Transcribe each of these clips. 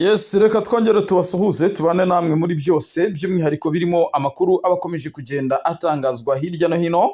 Yes, reka twongere tubasuhuze, tubane namwe muri byose, by'umwihariko birimo amakuru aba akomeje kugenda atangazwa hirya no hino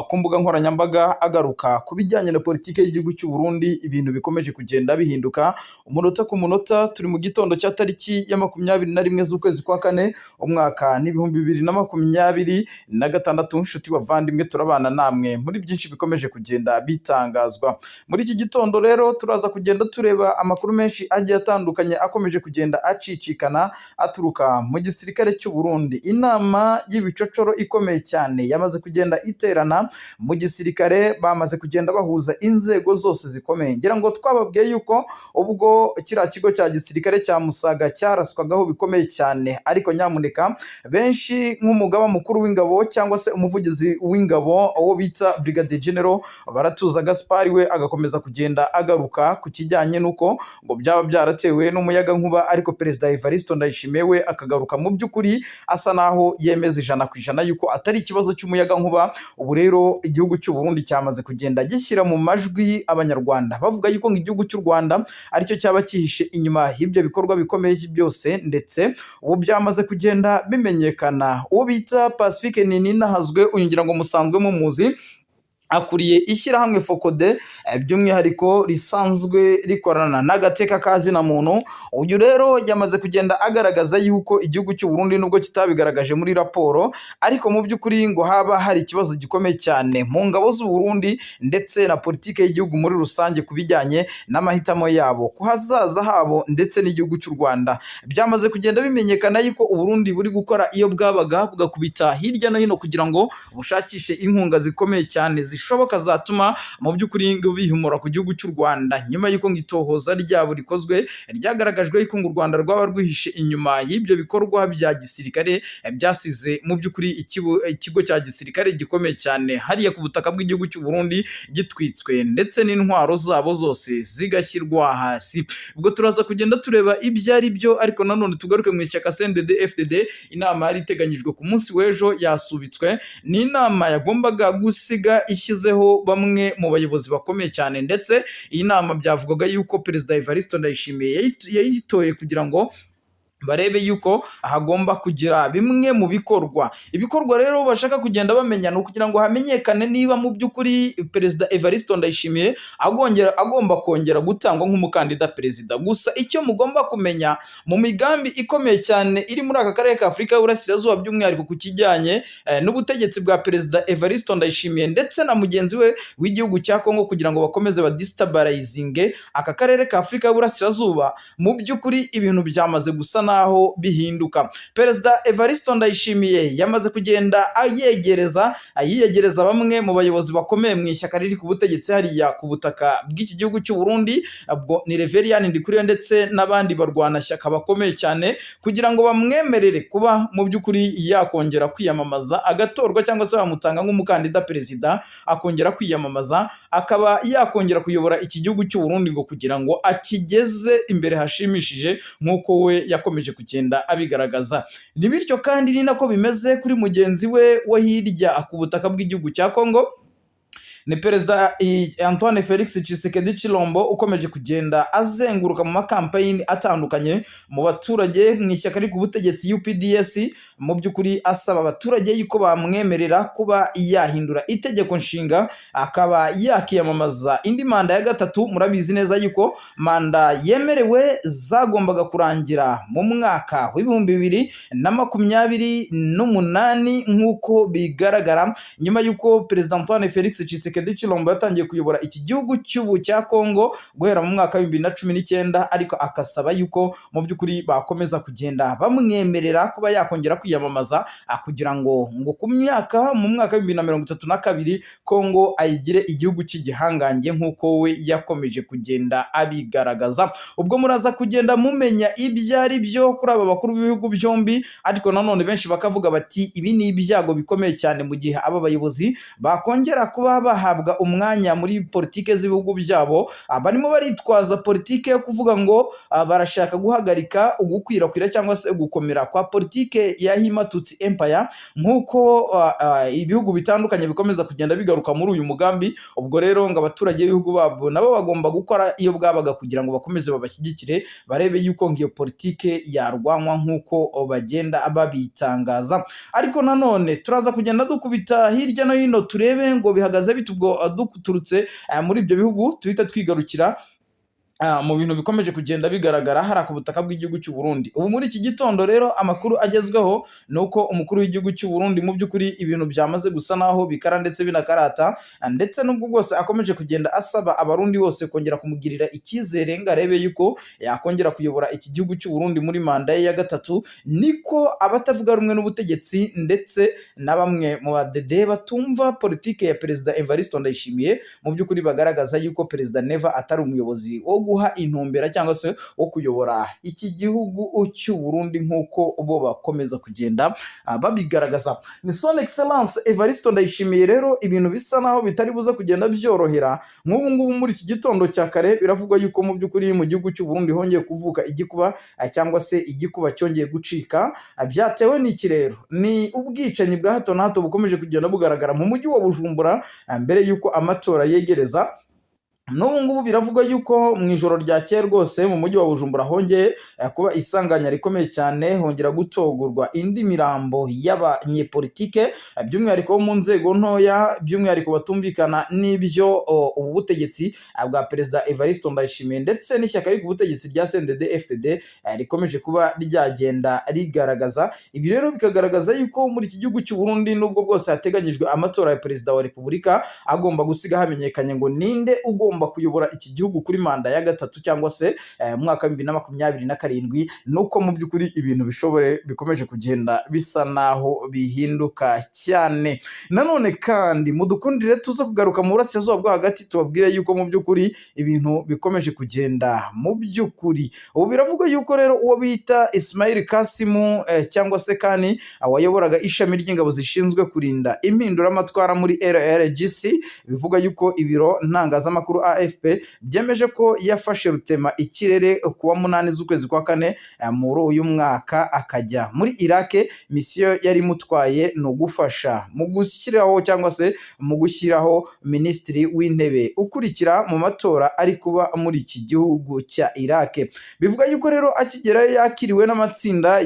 ku mbuga nkoranyambaga, agaruka ku bijyanye na politiki y'igihugu cy'u Burundi. Ibintu bikomeje kugenda bihinduka umunota ku munota. Turi mu gitondo cya tariki ya 21 z'ukwezi kwa kane, umwaka ni 2026. Nshuti bavandimwe, turabana namwe muri byinshi bikomeje kugenda bitangazwa muri iki gitondo. Rero turaza kugenda tureba amakuru menshi agiye atandukanye akomeje kugenda acicikana aturuka mu gisirikare cy'u Burundi. Inama y'ibicocoro ikomeye cyane yamaze kugenda iterana mu gisirikare, bamaze kugenda bahuza inzego zose zikomeye. Ngira ngo twababwiye yuko ubwo kiriya kigo cya gisirikare cya Musaga cyaraswagaho bikomeye cyane, ariko nyamuneka benshi nk'umugaba mukuru w'ingabo cyangwa se umuvugizi w'ingabo, uwo bita Brigadier General Baratuza Gaspard, we agakomeza kugenda agaruka ku kijyanye n'uko ngo byaba byaratewe n'umuyaga nkuba, ariko Perezida Evariste Ndayishimiye we akagaruka mu by'ukuri asa naho yemeza 100% yuko atari ikibazo cy'umuyaga nkuba. Ubu rero igihugu cy'u Burundi cyamaze kugenda gishyira mu majwi Abanyarwanda, bavuga yuko ngo igihugu cy'u Rwanda aricyo cyaba cyihishe inyuma y'ibyo bikorwa bikomeye byose, ndetse ubu byamaze kugenda bimenyekana. Uwo bita Pacifique Nininahazwe, uyu ngira ngo musanzwe mumuzi, akuriye ishyirahamwe FOCODE, by'umwihariko risanzwe rikorana n'agateka ka zina muntu. Uyu rero yamaze kugenda agaragaza yuko igihugu cy'u Burundi, nubwo kitabigaragaje muri raporo, ariko mu by'ukuri ngo haba hari ikibazo gikomeye cyane mu ngabo z'u Burundi ndetse na politike y'igihugu muri rusange ku bijyanye n'amahitamo yabo ku hazaza habo ndetse n'igihugu cy'u Rwanda. Byamaze kugenda bimenyekana yuko u Burundi buri gukora iyo bwabaga, bugakubita hirya no hino kugira ngo bushakishe inkunga zikomeye cyane zishoboka zatuma mu by'ukuri ngo bihimura ku gihugu cy'u Rwanda, nyuma y'uko ngo itohoza ryabo rikozwe ryagaragajwe yuko ngo u Rwanda rwaba rwihishe inyuma y'ibyo bikorwa bya gisirikare byasize mu by'ukuri ikigo cya gisirikare gikomeye cyane hariya ku butaka bw'igihugu cy'u Burundi gitwitswe, ndetse n'intwaro zabo zose zigashyirwa hasi. Ubwo turaza kugenda tureba ibyo ari byo, ariko nanone tugaruke mu ishyaka CNDD FDD. Inama yari iteganyijwe ku munsi w'ejo yasubitswe. Ni inama yagombaga gusiga ishyizeho bamwe mu bayobozi bakomeye cyane, ndetse iyi nama byavugwaga yuko Perezida Evariste Ndayishimiye yayitoye kugira ngo barebe yuko hagomba kugira bimwe mu bikorwa. Ibikorwa rero bashaka kugenda bamenya ni ukugira ngo hamenyekane niba mu by'ukuri Perezida Evariste Ndayishimiye agomba kongera gutangwa nk'umukandida perezida. Gusa icyo mugomba kumenya mu migambi ikomeye cyane iri muri aka karere ka Afurika y'Uburasirazuba, by'umwihariko ku kijyanye n'ubutegetsi bwa Perezida Evariste Ndayishimiye ndetse na mugenzi we w'igihugu cya Kongo, kugira ngo bakomeze badestabilizinge aka karere ka Afurika y'Uburasirazuba, mu by'ukuri ibintu byamaze gusa naho bihinduka. Perezida Evariste Ndayishimiye yamaze kugenda ayegereza yiyegereza bamwe mu bayobozi bakomeye mu ishyaka riri ku butegetsi hariya ku butaka bw'iki gihugu cy'u Burundi, ubwo ni Reverien Ndikuriyo ndetse n'abandi barwanashyaka bakomeye cyane, kugira ngo bamwemerere kuba mu by'ukuri yakongera kwiyamamaza agatorwa, cyangwa se bamutanga nk'umukandida perezida akongera kwiyamamaza, akaba yakongera kuyobora iki gihugu cy'u Burundi, ngo kugira ngo akigeze imbere hashimishije nk'uko we yakomeje kugenda abigaragaza. Ni bityo kandi ni nako bimeze kuri mugenzi we wo hirya ku butaka bw'igihugu cya Kongo, ni Perezida Antoine Felix Tshisekedi Tshilombo, ukomeje kugenda azenguruka mu makampeyini atandukanye mu baturage mu ishyaka riri ku butegetsi UPDS, mu by'ukuri asaba abaturage yuko bamwemerera kuba yahindura itegeko nshinga, akaba yakiyamamaza indi manda ya gatatu. Murabizi neza yuko manda yemerewe zagombaga kurangira mu mwaka wa 2028, nk'uko bigaragara nyuma y'uko Perezida Antoine Felix Tshisekedi Tshilombo yatangiye kuyobora iki gihugu cy'ubu cya Kongo guhera mu mwaka wa 2019, ariko akasaba yuko mu by'ukuri bakomeza kugenda bamwemerera kuba yakongera kwiyamamaza, kugira ngo ku myaka mu mwaka wa 2032 Kongo ayigire igihugu cy'igihangange nk'uko we yakomeje kugenda abigaragaza. Ubwo muraza kugenda mumenya ibyo ari byo kuri aba bakuru b'ibihugu byombi, ariko nanone benshi bakavuga bati ibi ni ibyago bikomeye cyane mu gihe aba bayobozi bakongera kuba bahabwa bahabwa umwanya muri politike z'ibihugu byabo, barimo baritwaza politike yo kuvuga ngo barashaka guhagarika ugukwirakwira cyangwa se ugukomera kwa politike ya Hima Tutsi Empire, nk'uko ibihugu bitandukanye bikomeza kugenda bigaruka muri uyu mugambi. Ubwo rero ngo abaturage b'ibihugu babo nabo bagomba gukora iyo bwabaga kugira ngo bakomeze babashyigikire, barebe yuko ngo iyo politike yarwanywa nk'uko bagenda babitangaza. Ariko nanone turaza kugenda dukubita hirya no hino turebe ngo bihagaze bite. Ubwo duturutse muri ibyo bihugu, tuhita twigarukira mu bintu bikomeje kugenda bigaragara hariya ku butaka bw'igihugu cy'u Burundi. Ubu muri iki gitondo rero amakuru agezweho ni uko umukuru w'igihugu cy'u Burundi mu by'ukuri ibintu byamaze gusa naho bikara ndetse binakarata, ndetse n'ubwo bwose akomeje kugenda asaba Abarundi bose kongera kumugirira icyizere ngo arebe yuko yakongera kuyobora iki gihugu cy'u Burundi muri manda ye ya gatatu, niko abatavuga rumwe n'ubutegetsi ndetse na bamwe mu badede batumva politike ya Perezida Evariste Ndayishimiye mu by'ukuri bagaragaza yuko Perezida Neva atari umuyobozi wo guha intumbera cyangwa se wo kuyobora iki gihugu cy'u Burundi nk'uko bo bakomeza kugenda babigaragaza. Ni Son Excellence Evariste Ndayishimiye rero ibintu bisa naho bitari buze kugenda byorohera. Nk'ubu ngubu muri iki gitondo cya kare biravugwa yuko mu by'ukuri mu gihugu cy'u Burundi hongeye kuvuka igikuba, cyangwa se igikuba cyongeye gucika. Byatewe n'iki rero? Ni ubwicanyi bwa hato na hato bukomeje kugenda bugaragara mu mujyi wa Bujumbura mbere y'uko amatora yegereza. N'ubu ngubu biravugwa yuko mu ijoro ryakeye rwose mu mujyi wa Bujumbura hongeye kuba isanganya rikomeye cyane, hongera gutogorwa indi mirambo y'abanyepolitike, by'umwihariko bo mu nzego ntoya, by'umwihariko batumvikana n'ibyo ubu butegetsi bwa Perezida Evariste Ndayishimiye ndetse n'ishyaka riri ku butegetsi rya CNDD FDD rikomeje kuba ryagenda rigaragaza. Ibi rero bikagaragaza yuko muri iki gihugu cy'u Burundi, nubwo bwose hateganyijwe amatora ya Perezida wa Repubulika agomba gusiga hamenyekanye ngo ninde ugomba kuyobora iki gihugu kuri manda ya gatatu cyangwa se mu mwaka wa 2027, nuko mu by'ukuri ibintu bishobore bikomeje kugenda bisa naho bihinduka cyane. Nanone kandi mudukundire tuze kugaruka mu burasirazuba bwo hagati, tubabwire yuko mu by'ukuri ibintu bikomeje kugenda mu by'ukuri. Ubu biravugwa yuko rero uwo bita Ismail Kasimu cyangwa se Kani, wayoboraga ishami ry'ingabo zishinzwe kurinda impinduramatwara muri IRGC, bivuga yuko ibiro ntangazamakuru AFP byemeje ko yafashe rutema ikirere kuwa 8 z'ukwezi kwa kane muri uyu mwaka akajya muri Iraq. Misiyo yari imutwaye ni ugufasha mu gushyiraho cyangwa se mu gushyiraho minisitiri w'intebe ukurikira mu matora ari kuba muri iki gihugu cya Iraq. Bivuga yuko rero akigerayo yakiriwe n'amatsinda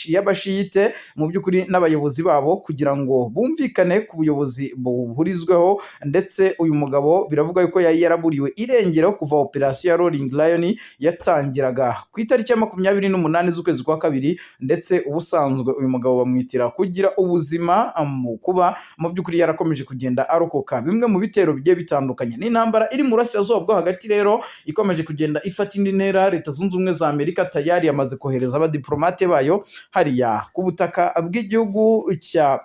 y'abashiyite mu by'ukuri n'abayobozi babo kugira ngo bumvikane ku buyobozi buhurizweho. Ndetse uyu mugabo biravuga yuko yari yaraburiwe irengero kuva operasiyo ya Roaring Lion yatangiraga ku itariki ya 28 z'ukwezi kwa kabiri. Ndetse ubusanzwe uyu mugabo bamwitira kugira ubuzima mu kuba mu by'ukuri yarakomeje kugenda arokoka bimwe mu bitero bigiye bitandukanye. Ni intambara iri mu burasirazuba bwo hagati rero ikomeje kugenda ifata indi ntera. Leta Zunze Ubumwe za Amerika tayari yamaze kohereza abadiplomate bayo hariya ku butaka bw'igihugu cya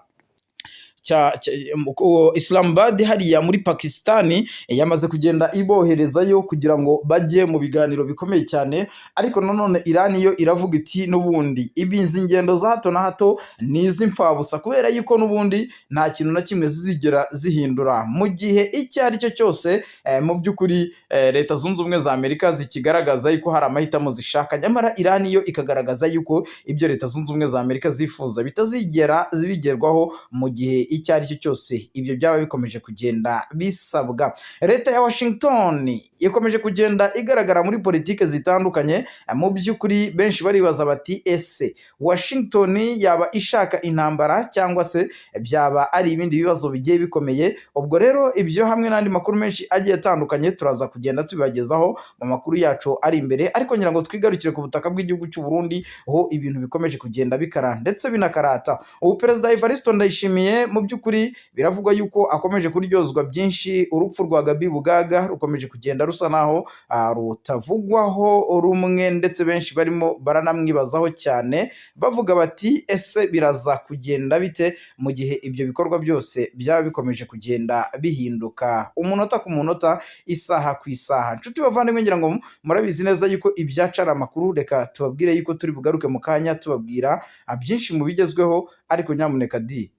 Islamabad hariya muri Pakistani, yamaze kugenda iboherezayo kugira ngo bajye mu biganiro bikomeye cyane. Ariko nanone Iran yo iravuga iti n'ubundi izi ngendo za hato na hato ni iz'imfabusa, kubera yuko n'ubundi nta kintu na kimwe zizigera zihindura mu gihe icyo ari cyo cyose mu by'ukuri Leta Zunze Ubumwe za Amerika zikigaragaza yuko hari amahitamo zishaka, nyamara Iran yo ikagaragaza yuko ibyo Leta Zunze Ubumwe za Amerika zifuza bitazigera bigerwaho mu gihe icyo ari cyo cyose ibyo byaba bikomeje kugenda bisabwa. Leta ya Washington ikomeje kugenda igaragara muri politike zitandukanye. Mu by'ukuri benshi baribaza bati: ese Washington yaba ishaka intambara cyangwa se byaba ari ibindi bibazo bigiye bikomeye? Ubwo rero ibyo hamwe n'andi makuru menshi agiye atandukanye turaza kugenda tubibagezaho mu makuru yacu ari imbere. Ariko ngira ngo twigarukire ku butaka bw'igihugu cy'u Burundi, aho ibintu bikomeje kugenda bikara ndetse binakarata. Ubu Perezida Evariste Ndayishimiye mu by'ukuri biravugwa yuko akomeje kuryozwa byinshi. Urupfu rwa Gabi Bugaga rukomeje kugenda rusa naho rutavugwaho rumwe, ndetse benshi barimo baranamwibazaho cyane, bavuga bati: ese biraza kugenda bite mu gihe ibyo bikorwa byose byaba bikomeje kugenda bihinduka umunota ku munota, isaha ku isaha? Nshuti bavandimwe, ngira ngo murabizi neza yuko ibyacu ari amakuru. Reka tubabwire yuko turi bugaruke mu kanya tubabwira byinshi mu bigezweho, ariko nyamuneka di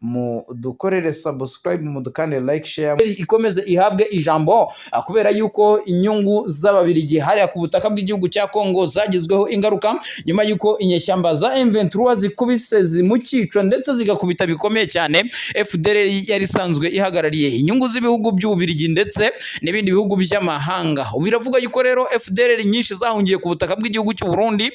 Mudukorere subscribe, mudukande like, share, ikomeze ihabwe ijambo, kubera yuko inyungu z'Ababirigi hariya ku butaka bw'igihugu cya Kongo zagizweho ingaruka nyuma yuko inyeshyamba za M23 zikubise mu cyico ndetse zigakubita bikomeye cyane FDLR yari isanzwe ihagarariye inyungu z'ibihugu by'Ububirigi ndetse n'ibindi bihugu by'amahanga. Ubu biravuga yuko rero FDLR nyinshi zahungiye ku butaka bw'igihugu cy'u Burundi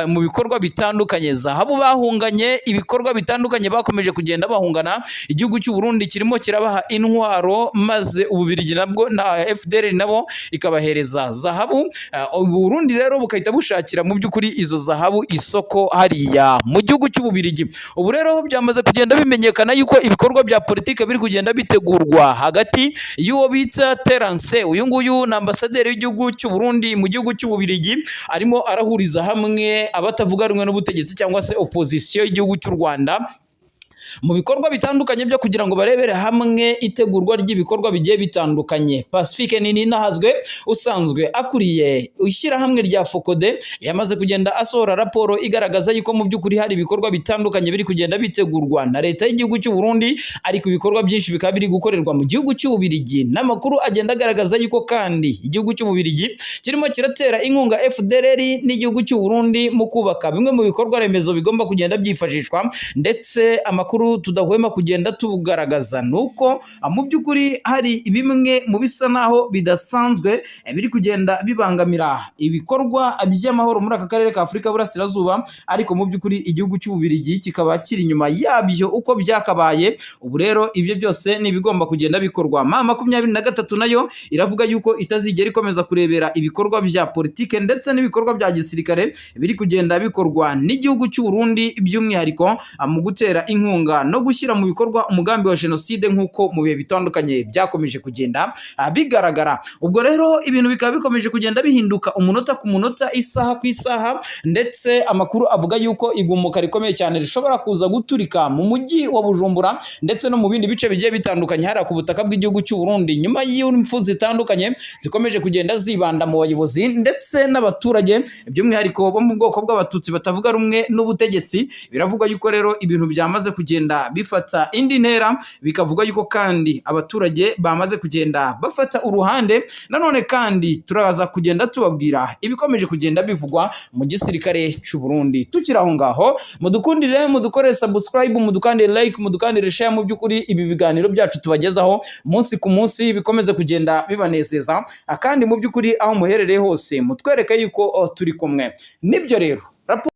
mu bikorwa bitandukanye, zahabu bahunganye, ibikorwa bitandukanye bakomeje kugenda bahungana. Igihugu cy'u Burundi kirimo kirabaha intwaro, maze Ububirigi nabwo na FDLR nabo ikabahereza zahabu. Burundi rero bukahita bushakira mu by'ukuri izo zahabu isoko hariya mu gihugu cy'Ububirigi. Ubu rero byamaze kugenda bimenyekana yuko ibikorwa bya politike biri kugenda bitegurwa hagati y'uwo bita Terence. Uyu nguyu ni ambasaderi w'igihugu cy'u Burundi mu gihugu cy'Ububirigi, arimo arahuriza hamwe abatavuga rumwe n'ubutegetsi cyangwa se opposition y'igihugu cy'u Rwanda mu bikorwa bitandukanye byo kugira ngo barebere hamwe itegurwa ry'ibikorwa bigiye bitandukanye. Pacifique Nininahazwe usanzwe akuriye ishyirahamwe rya FOCODE yamaze kugenda asohora raporo igaragaza yuko mu by'ukuri hari ibikorwa bitandukanye biri kugenda bitegurwa na leta y'igihugu cy'u Burundi, ariko ibikorwa byinshi bikaba biri gukorerwa mu gihugu cy'Ububirigi. N'amakuru agenda agaragaza yuko kandi igihugu cy'Ububirigi kirimo kiratera inkunga FDLR n'igihugu cy'u Burundi mu kubaka bimwe mu bikorwa remezo bigomba kugenda byifashishwa. Ndetse amakuru tudahwema kugenda tugaragaza nuko mu by'ukuri hari bimwe mu bisa naho bidasanzwe biri kugenda bibangamira ibikorwa by'amahoro muri aka karere ka Afurika y'Uburasirazuba, ariko mu by'ukuri igihugu cy'Ububirigi kikaba kiri inyuma yabyo uko byakabaye. Ubu rero ibyo byose ni ibigomba kugenda bikorwa. M23 nayo iravuga yuko itazigera ikomeza kurebera ibikorwa bya politike ndetse n'ibikorwa bya gisirikare biri kugenda bikorwa n'igihugu cy'u Burundi, by'umwihariko mu gutera inkunga no gushyira mu bikorwa umugambi wa jenoside, nk'uko mu bihe bitandukanye byakomeje kugenda bigaragara. Ubwo rero ibintu bikaba bikomeje kugenda bihinduka umunota ku munota, isaha ku isaha, ndetse amakuru avuga yuko igumuka rikomeye cyane rishobora kuza guturika mu mujyi wa Bujumbura ndetse no mu bindi bice bigiye bitandukanye hariya ku butaka bw'igihugu cy'u Burundi, nyuma y'impfu zitandukanye zikomeje kugenda zibanda mu bayobozi ndetse n'abaturage, by'umwihariko bo mu bwoko bw'Abatutsi batavuga rumwe n'ubutegetsi. Biravugwa yuko rero ibintu byamaze kugenda bifata indi ntera, bikavuga yuko kandi abaturage bamaze kugenda bafata uruhande. Nanone kandi turaza kugenda tubabwira ibikomeje kugenda bivugwa mu gisirikare cy'u Burundi. Tukiri aho ngaho, mudukundire mudukorere subscribe, mudukandire like, mudukandire share. Mu by'ukuri ibi biganiro byacu tubagezaho umunsi ku munsi bikomeze kugenda bibanezeza, kandi mu by'ukuri aho muherereye hose mutwereke yuko turi kumwe. Nibyo rero.